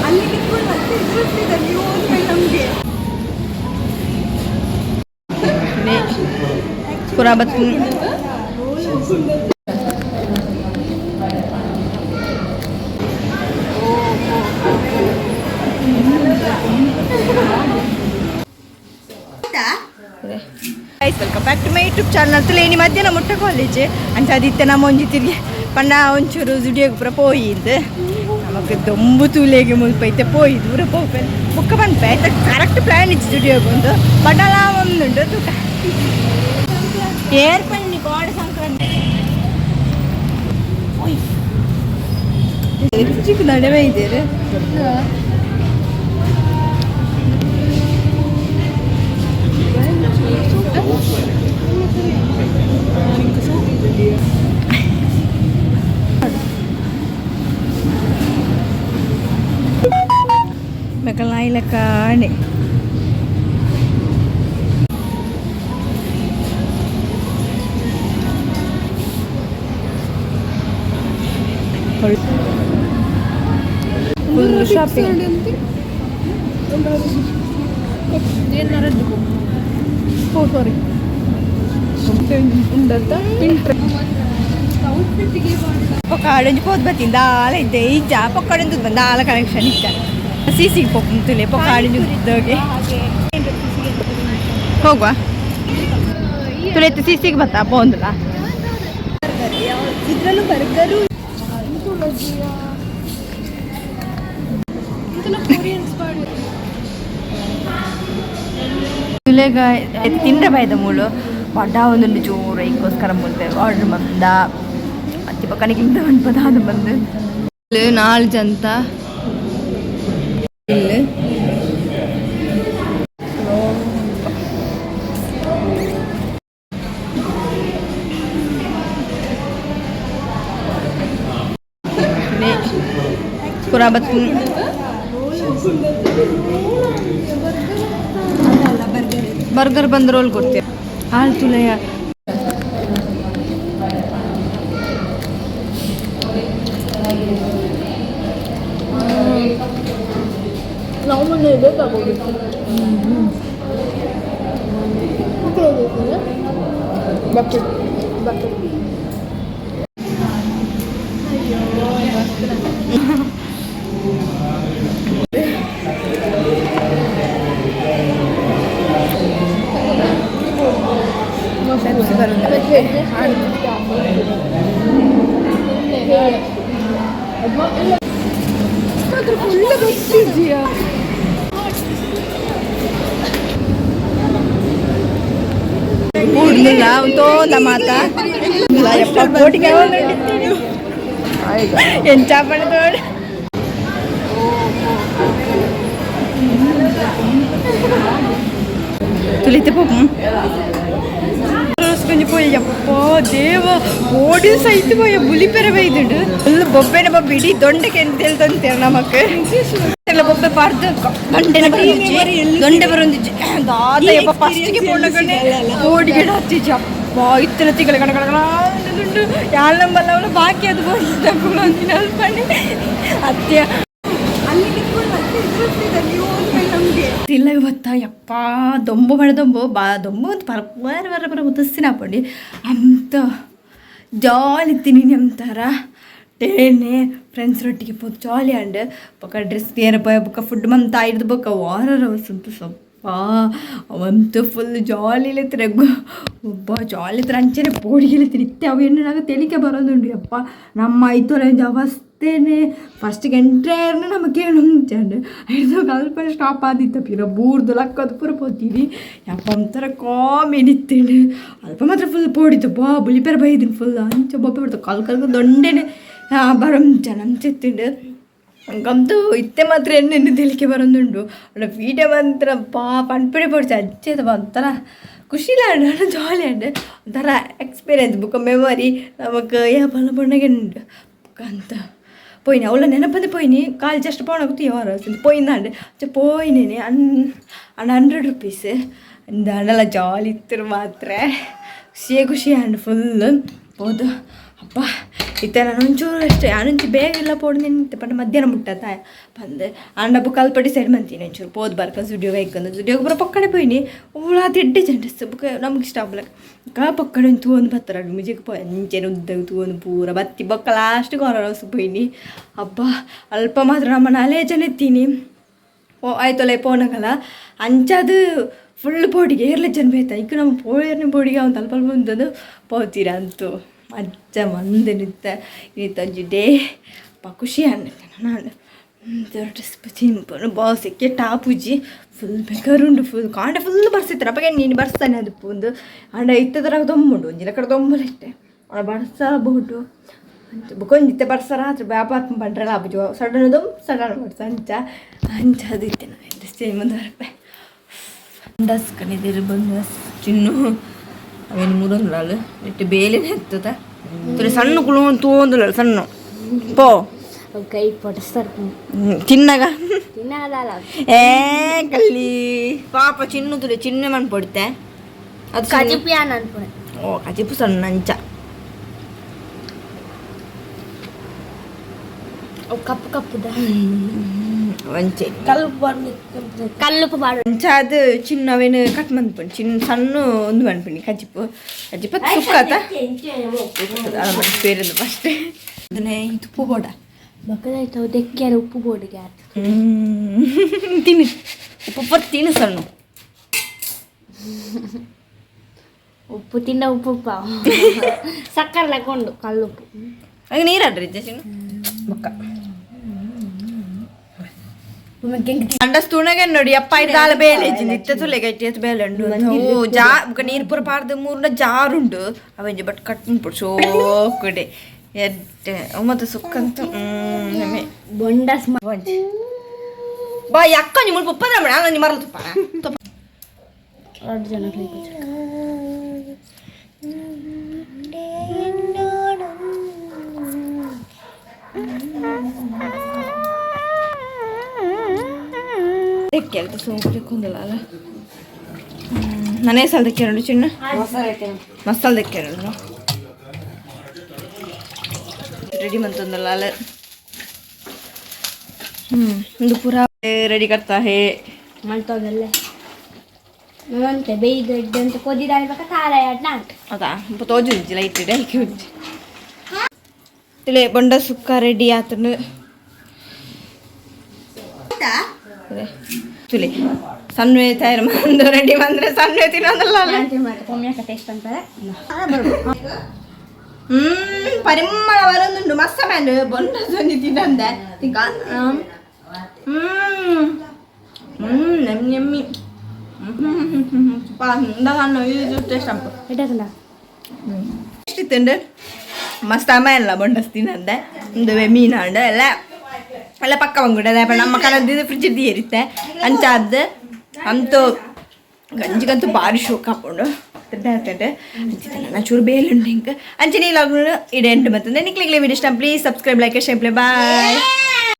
ಅಲ್ಲಿ ನಿಂತ್ಕೊಂಡು ಮತ್ತೆ ಎದುರಿಸ್ತಿದ್ದಾರೆ ನೀವು ಹೋದ್ಮೇಲೆ ನಮಗೆ. ಪುರಾಬತ್. Guys, welcome back to my YouTube channel. ತುಲೇನಿ ಮಧ್ಯಾಹ್ನ ಮುಟ್ಟ ಕಾಲೇಜ್ ಅಂಚ ಅದಿತ್ತೆ ನಮ್ಮ ಒಂಜಿ ತಿರ್ಗಿ ಪಂಡ ಒಂಚೂರು ಜುಡಿಯೋಗ ಪೂರ ಪೋಯಿಂದು ನಮಕ್ ದೊಂಬು ತೂಲೆಗೆ ಮುಲ್ಪ ಇತ್ತೆ ಪೋಯಿ ದೂರ ಪೋಪೆ ಬೊಕ್ಕ ಪನ್ಪೆ. ಐತ ಕರೆಕ್ಟ್ ಪ್ಲ್ಯಾನ್ ಇತ್ತು ಜುಡಿಯೋಗ ಒಂದು ಬಡಲ ಒಂದುಂಡು ತೂಕ ಏರ್ ಪನ್ನಿ ಕೋಡ ಸಂಕ್ರಾಂತಿ ಚಿಕ್ಕ ನಡುವೆ ಇದ್ದೀರಿ. ಮೆಕಲಾಯಿಲ ಕಾಣೆ. Full shopping. ಓ ಸಾರಿ, ಉಂಡಂತ. ಪೊಕ್ಕಾಡೊಂಜಿ ಪೋದು ಬತ್ತೀನಿ ದಾಲ ಇದ್ದೆ ಇಜ್ಜ ಪೊಕ್ಕಾಡೊಂದು ಬಂದು ದಾಲ ಕಲೆಕ್ಷನ್ ಇತ್ತ ಸಿ ಸಿಗೆ ಪೊಪ್ಪುಂತುಲೆ ಪೊಕ್ಕಾಡೊಂಜಿ ಉದ್ದೋಗಿ ಹೋಗುವ ತುಳಿತು ಸಿ ಸಿಗೆ ಬತ್ತಾ ಪೋಂದುಲ. ಇದ್ರಲ್ಲೂ ಬರ್ಗರು. ತುಲೆಗ ತಿಂಡ್ರೆ ಬಾಯ್ದ ಮೂಳು ಪಡ ಒಂದೊಂದು ಜೋರು ಐಕ್ಕೋಸ್ಕರ ಮುಲ್ತೆ ಆರ್ಡರ್ ಬಂದ ಅತ್ತಿ ಪಕ್ಕನಿಗೆ ಇಂದ ಒಂದು ಬಂದು ನಾಲ್ ಜಂತ ಇಲ್ಲಿ. ಪುರಾಬತ್. ಬರ್ಗರ್ ಬಂದು ರೋಲ್ ಕೊಡ್ತೀವಿ ಹಾಲು ತುಲೆಯ. ನಾವು ಮೊನ್ನೆ ಬೇಕಾಗೋಗಿತ್ತು. Bucket bucket. Full ಗೊತ್ತಿದ್ಯಾ? ಕೂಡ್ಲಿಲ್ಲ ತೋಂದ ಮಾತ ಯಪ್ಪ ಬೋಟಿಗೆ ಎಂಚ ಪಡೆದೋಡು. ತುಳಿತೆ ಪೋಪು ಕೊಂಚ ಪೋಯಿ. ಯಪ್ಪ ದೇವ, ಓಡಿ ಸೈತ್ ಪೋಯ ಬುಲಿಪೆರೆ ಬೈದುಂಡು. ಫುಲ್ ಬೊಬ್ಬೆನ ಬೊಬ್ಬೆ ಇಡೀ ದೊಂಡೆಗೆ ಎಂತ ಹೇಳ್ತಂತೀರ ನಮಕ್ ಎಲ್ಲ ಬೊಬ್ಬೆ ಪಾಡ್ದು ಬಂಡೆನ ಬರೊಂದಿಜ್ಜಿ ದೊಂಡೆ ಬರೊಂದಿಜ್ಜಿ ದಾದ. ಯಪ್ಪ, ಫಸ್ಟಿಗೆ ಪೋಣಗಣೆ ಓಡಿಗೆ ಹತ್ತಿಜ್ಜಿ. ಅಪ್ಪ, ಇತ್ತಲ ತಿಂಗಳ ಕಣ ಕಣ ಉಂಡು ಯಾಳ್ ನಂಬಲ್ಲ ಅವಳು ಬಾಕಿ ಅದು ಬೋಯಿದ ಅಲ್ಪನೆ ಅತ್ಯ. ಅಲ್ಲಿ ನಿಂತ್ಕೊಂಡು ಮತ್ತೆ ಎದುರಿಸ್ತಿದ್ದಾರೆ ನೀವು ಹೋದ್ಮೇಲೆ ನಮಗೆ. ಇಲ್ಲ ಇವತ್ತ ಯಪ್ಪ ದೊಂಬು ಬಡ ದೊಂಬು ಬಾ ದೊಂಬು ಅಂತ ಪರ ಬರ ಬರ ಬರ ಉದಸ್ಸಿನ ಪಂಡಿ ಅಂತ ಜಾಲಿ ತಿನ್ನಿ ಅಂತಾರ ಟೇನೆ ಫ್ರೆಂಡ್ಸ್ ರೊಟ್ಟಿಗೆ ಪೋ ಜಾಲಿ ಅಂಡ್ ಬೊಕ ಡ್ರೆಸ್ ತೇರ ಪೋಯ ಬೊಕ ಫುಡ್ ಮಂತ ಆಯ್ದು ಬೊಕ ವಾರ ಸಂತು ಸೊಪ್ಪ ಅವಂತು ಫುಲ್ ಜಾಲಿಲೆ ತಿರಗು ಒಬ್ಬ ಜಾಲಿ ತರ ಅಂಚನೆ ಪೋಡಿಗೆಲೆ ತಿನ್ನಿತ್ತೆ ಅವು ಎಣ್ಣೆ ತೆಲಿಕೆ ಬರೋದುಂಡು. ಯಪ್ಪ, ನಮ್ಮ ಐತೊಲ ಅವಸ್ಥೆನೆ. ಫಸ್ಟಿಗೆ ಎಂಟ್ರಿ ನಮಗೆ ಉಂಟು ಐದು ಅಲ್ಪ ಸ್ಟಾಪ್ ಆದಿತ್ತ ಪಿರ ಬೂರ್ದು ಲಕ್ಕದು ಪೂರ ಪೋತೀವಿ. ಯಪ್ಪ, ಒಂಥರ ಕಾಮಿಡಿ ಇತ್ತೇನೆ. ಅಲ್ಪ ಮಾತ್ರ ಫುಲ್ ಪೋಡಿತ್ತು ಬಾ ಬುಲಿಪೆರ ಬೈದಿನಿ ಫುಲ್ ಅಂಚ ಬೊಬ್ಬೆ ಬರ್ತದೆ ಕಲ್ ಕಲ್ ದೊಂಡೆನೆ ಬರಂಚ ನಂಚಿತ್ತುಂಡು ಗಮ್ದು ಇತ್ತೆ ಮಾತ್ರ ಎಣ್ಣೆ ತೆಲಿಕೆ ಬರೋದುಂಡು. ಅವಳ ವೀಡಿಯೋ ಮಾತ್ರ ಪಾ ಪನ್ಪುಡೆ ಪೋಡ್ಚಿ ಅಜ್ಜದ ಒಂಥರ ಖುಷಿಲ ಉಂಡು, ಜಾಲಿ ಉಂಡು, ಒಂಥರ ಎಕ್ಸ್ಪೀರಿಯನ್ಸ್ ಬುಕ್ಕ ಮೆಮೊರಿ ನಮಕ್ ಯಾ ಪಲ್ಲ ಪೊಣ್ಣಗೆ ಉಂಡು. ಬುಕ್ಕ ಅಂತ ಪೋಯಿನಿ ಅವಳ ನೆನಪಂದೆ ಪೋಯಿನಿ ಕಾಲು ಜಸ್ಟ್ ಪೋಣ ಯಾರ ಪೋಯಿಂದಾಂಡ್ ಅಂಚ ಪೋಯಿನೇನೆ ಅನ್ ಅಂಡ್ 100 ರುಪೀಸ್ ಅಂಡಲ ಜಾಲಿ ಇತ್ತು ಮಾತ್ರ. ಖುಷಿಯೇ ಖುಷಿ ಆಂಡ್ ಫುಲ್ ಪೋದು. ಅಪ್ಪ, ಇತ್ತೆ ನಾನು ಒಂಚೂರು ಅಷ್ಟೇ ಆನೊಂಚಿ ಬೇಗ ಇಲ್ಲ ಪೋಡು ನಿಂತೆ ಪಂಡ ಮಧ್ಯಾಹ್ನ ಮುಟ್ಟತ್ತ ಪಂದ್ ಆಂಡ ಬೊಕ್ಕ ಅಲ್ಪ ಡಿಸೈಡ್ ಮಂತೀನಿ ಒಂಚೂರು ಪೋದು ಬರ್ಕ ಜುಡಿಯೋಗ ಇಕ್ಕಂದು ಜುಡಿಯೋಗ ಪೂರ ಪಕ್ಕಡೆ ಪೋಯಿನಿ ಓಳ ಎಡ್ಡೆ ಜನ ಬೊಕ್ಕ ನಮ್ಗೆ ಇಷ್ಟ ಆಪುಲಕ ಬೊಕ್ಕ ಪಕ್ಕಡೆ ಒಂಜಿ ತೂವೊಂದು ಬತ್ತರ ಮುಜಿಕ್ ಪೋಯ್ ಅಂಚೆನೆ ಉದ್ದಗ್ ತೂವೊಂದು ಪೂರ ಬತ್ತಿ ಬೊಕ್ಕ ಲಾಸ್ಟ್ ಕೊರೋನ ಪೋಯಿನಿ. ಅಬ್ಬಾ ಅಲ್ಪ ಮಾತ್ರ ನಮ್ಮ ನಾಲೇ ಜನ ಇತ್ತೀನಿ ಪೋ ಆಯ್ತೊಲೆ ಪೋನಗಲ ಅಂಚಾದ್ ಫುಲ್ ಪೋಡಿಗೆ ಏರ್ಲೆ ಜನ ಬೇತ ಇಕ್ಕು ನಮ್ಮ ಪೋಯರ್ನ ಪೋಡಿಗೆ ಅವ್ನು ಅಲ್ಪ ಅಲ್ಪ ಉಂತಂದು ಪೋತೀರ ಅಂತು ಅಜ್ಜ ಮಂದೆ ನಿತ್ತ ಇನಿತ ಒಂಜಿ ಡೇ ಅಪ್ಪ ಖುಷಿ ಆಂಡ್ ನಾನು ಡ್ರೆಸ್ ಚಿಂಪುನು ಬಾಸಿಕ್ಕೆ ಟಾಪುಜಿ ಫುಲ್ ಬೆಗರುಂಡು ಫುಲ್ ಕಾಂಡೆ ಫುಲ್ ಬರ್ಸಿತ್ತರ ಅಪ್ಪಗೆ ನೀನು ಬರ್ಸ್ತಾನೆ ಅದು ಒಂದು ಆಂಡ ಇತ್ತದರಾಗ ದೊಂಬುಂಡು ಒಂಜಿನ ಕಡೆ ದೊಂಬಲಿಟ್ಟೆ ಅವಳ ಬರ್ಸಬಹುದು ಬೊಕೊಂಜಿತ್ತೆ ಬರ್ಸರ ಆತ್ರ ವ್ಯಾಪಾರ ಪಂಡ್ರಲ್ಲ ಆಪುಜಿ ಸಡನ್ ದೊಂಬ್ ಸಡನ್ ಬರ್ಸ ಅಂಚ ಅಂಚ ಅದು ಇತ್ತೆ ನಾನು ಸೇಮ್ ಒಂದು ರೂಪಾಯಿ ದಸ್ ಬಂದು ಚಿನ್ನು ಅವೇನು ಮೂರೊಂದು ಇಟ್ಟು ಬೇಲೆನೇ ಎತ್ತದ ತುರೆ ಸಣ್ಣ ಕುಳು ತೂಂದುಲ್ಲ ಸಣ್ಣ ಪೋ ಕೈ ಪೊಟಸ್ತಾರೆ. ಚಿನ್ನಗ. ತಿನ್ನದಲ್ಲ. ಏ ಕಲ್ಲಿ ಪಾಪ ಚಿನ್ನು ತುಲೆ ಚಿನ್ನೆ ಮಣ್ಣು ಪೊಡಿತೆ ಅದು ಕಜಿಪು ಯಾನ್ ಅನ್ಪುಣೆ. ಓ ಕಜಿಪು ಸಣ್ಣ ಅಂಚ. ಅವು ಕಪ್ಪು ಕಪ್ಪುದ. ಒಂಚೆ. ಕಲ್ಲುಪ್ಪು ಕಲ್ಲುಪ್ಪು ಪಾಡು. ಅಂಚ ಅದು ಚಿನ್ನ ಅವೇನು ಕಟ್ ಮಂದ್ಪುಂಡು ಚಿನ್ನ ಸಣ್ಣ ಒಂದು ಮನ್ಪುಂಡು ಕಜಿಪು ಕಜಿಪು ಸುಕ್ಕತ ಬೇರೆದು ಫಸ್ಟ್ ಅದನ್ನೇ ಇದು ಉಪ್ಪು ಬೋಡ. ಬಕ್ಕದಾಯ್ತು ದೆಕ್ಕಿಯಾರ ಉಪ್ಪು ಬೋಡಿಗೆ ಆಯ್ತು. ತಿನ್ನು ಉಪ್ಪು ಪರ್ ತಿನ್ನು ಸಣ್ಣ. ಉಪ್ಪು ತಿನ್ನ ಉಪ್ಪು ಉಪ್ಪ ಸಕ್ಕರೆ ಲಕೊಂಡು ಕಲ್ಲುಪ್ಪು. ಹಾಗೆ ನೀರಾಡ್ರಿ ಚಿನ್ನು ಬೊಕ್ಕ ಅಂಡಸ್ ತುಣಗೆ ನೋಡಿ ಅಪ್ಪ ಇದ್ದಾಲ ಬೇಲೆ ಇತ್ತ ತುಲೆ ಗಟ್ಟಿ ಬೇಲೆ ಉಂಡು ಓ ಜಾ ಬೊಕ್ಕ ನೀರು ಪೂರ ಪಾರ್ದು ಮೂರ್ನ ಜಾರುಂಡು ಅವೆಂಜಿ ಬಟ್ ಕಟ್ ಉಂಟು ಸೋಕುಡೆ ಎಡ್ಡೆ ಮತ್ತೆ ಸುಕ್ಕಂತ ನಮೆ. ಬೊಂಡಸ್. ಒಂಜಿ ಬಾ ಅಕ್ಕ ಮುಲ್ಪ ಉಪ್ಪದ ಮೇಡ ಅಂಜಿ ಮರಲು ತುಪ್ಪ. ಎರಡು ಜನ. ತೆಕ್ಕೆಲ್ತ ಸೋಂಕು ತೆಕ್ಕೊಂದಿಲ್ಲ ಅಲ್ಲ ನಾನೇ ಸಲ ತೆಕ್ಕೆರಂಡು ಚಿನ್ನ ಮಸಾಲೆ ತೆಕ್ಕೆರಂಡು ರೆಡಿ ಮಂತಂದಲ್ಲ ಅಲ್ಲ ಒಂದು ಪೂರಾ ರೆಡಿ ಕರ್ತಾ ಹೇ. ಮಲ್ತೋದಲ್ಲೇ ಅಂತೆ ಬೇಯ್ದು ಎಡ್ಡೆ ಅಂತ ಕೊದಿದಾನೆ ಬಕ್ಕ ತಾರ ಎರಡು ನಾಲ್ಕು. ಅದಾ ತೋಜುಂಜಿ ಲೈಟ್ ಇಡೆ ಉಂಜಿ ತಿಳೆ ಬೊಂಡ ಸುಕ್ಕ ರೆಡಿ ಆತನು ತುಲೆ ಸಣ್ಣ ತಯಾರು ಮಂದು ರೆಡಿ ಬಂದ್ರೆ ಸಣ್ಣ ತಿನ್ನೋದಲ್ಲ ಅಲ್ಲ. ಟೇಸ್ಟ್ ಅಂತಾರೆ. ಪರಿಮಳ ಬರೋದುಂಟು ಮಸ್ತ ಮ್ಯಾನ್ ಬೊಂಡ ಸೊನ್ನಿ ತಿನ್ನಂದೆ ತಿಕ್ಕ ನೆಮ್ಮಿ ನೆಮ್ಮಿ ಸಣ್ಣ ಇದು ಟೇಸ್ಟ್ ಅಂಪು. ಎಡ್ಡಲ್ಲ. ಎಷ್ಟಿತ್ತುಂಡು ಮಸ್ತ್ ಅಮ್ಮ ಎಲ್ಲ ಬೊಂಡಸ್ ತಿನ್ನಂದೆ ಒಂದು ಮೀನು ಹಣ್ಣು ಎಲ್ಲ ಎಲ್ಲ ಪಕ್ಕ ಬಂಗುಡ ನಮ್ಮ ಕನದಿದ್ದು ಫ್ರಿಜ್ ಇರುತ್ತೆ ಅಂಚಾದ್ದು ಅಂತೂ ಗಂಜಿಗಂತೂ ಭಾರಿ ಶೋಕ್ ಹಾಕೊಂಡು ತಿಂಡೆ ಅಂಚಿನ ಚೂರು ಬೇಲುಂಡು ಹಿಂಗೆ ಅಂಚೆ ನೀಲಾಗ ಇಡೆ ಎಂಟು ಮತ್ತೆ ನಿಕ್ಲಿಗ್ಲೇ ವಿಡಿಯೋ ಇಷ್ಟ please subscribe like share bye.